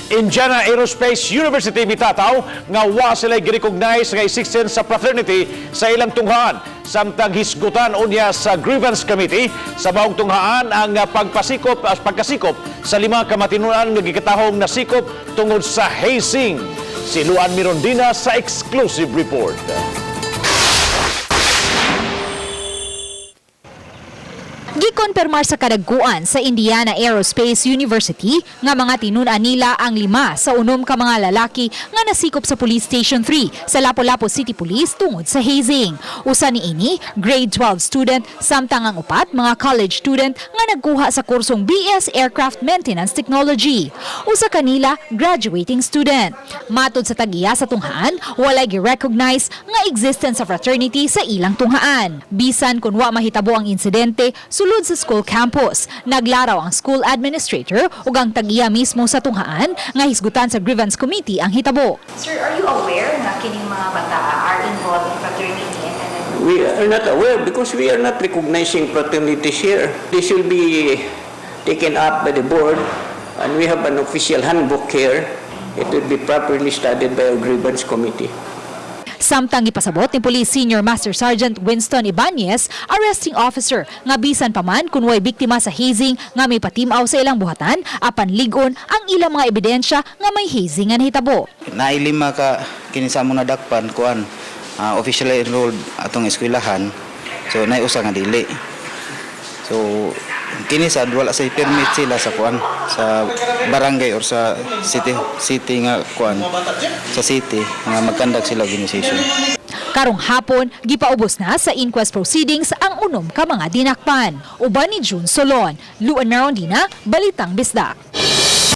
Indiana Aerospace University mitataw nga wa sila gi-recognize nga existence sa fraternity sa ilang tunghaan. Samtang hisgutan unya sa grievance committee sa maong tunghaan ang pagpasikop as pagkasikop sa lima ka matinunan nga gikatahong nasikop tungod sa hazing. Si Luan Mirondina sa exclusive report. Gikonfirmar sa kadagkuan sa Indiana Aerospace University nga mga tinun-an nila ang lima sa 6 ka mga lalaki nga nasikop sa Police Station 3 sa Lapu-Lapu City Police tungod sa hazing. Usa niini, grade 12 student, samtang ang upat mga college student nga nagkuha sa kursong BS Aircraft Maintenance Technology. Usa kanila, graduating student. Matod sa tag-iya sa tunghaan, walay gi-recognize nga existence sa fraternity sa ilang tunghaan. Bisan kung wa mahitabo ang insidente sulod sa school campus, naglaraw ang school administrator ug ang tag-iya mismo sa tunghaan nga hisgutan sa grievance committee ang hitabo. Sir, are you aware na kining mga bata are involved in fraternity and then We are not aware because we are not recognizing fraternities here. This will be taken up by the board and we have an official handbook here. It will be properly studied by our grievance committee. Samtang ipasabot ni Police Senior Master Sergeant Winston Ibanez, arresting officer, nga bisan pa man kung way biktima sa hazing nga may patimaw sa ilang buhatan, apan ligon ang ilang mga ebidensya nga may hazing nga nahitabo. Naay lima ka kini sa among nadakpan kuan officially enrolled atong eskwelahan, so naay usa nga dili. So kini sad wala say permit sila sa kuan, sa barangay or sa city city nga kuan, sa city nga mag-conduct sila organization. Karong hapon, gipaubos na sa inquest proceedings ang 6 ka mga dinakpan. Uban ni June Solon, Luan Merondina, Balitang Bisdak.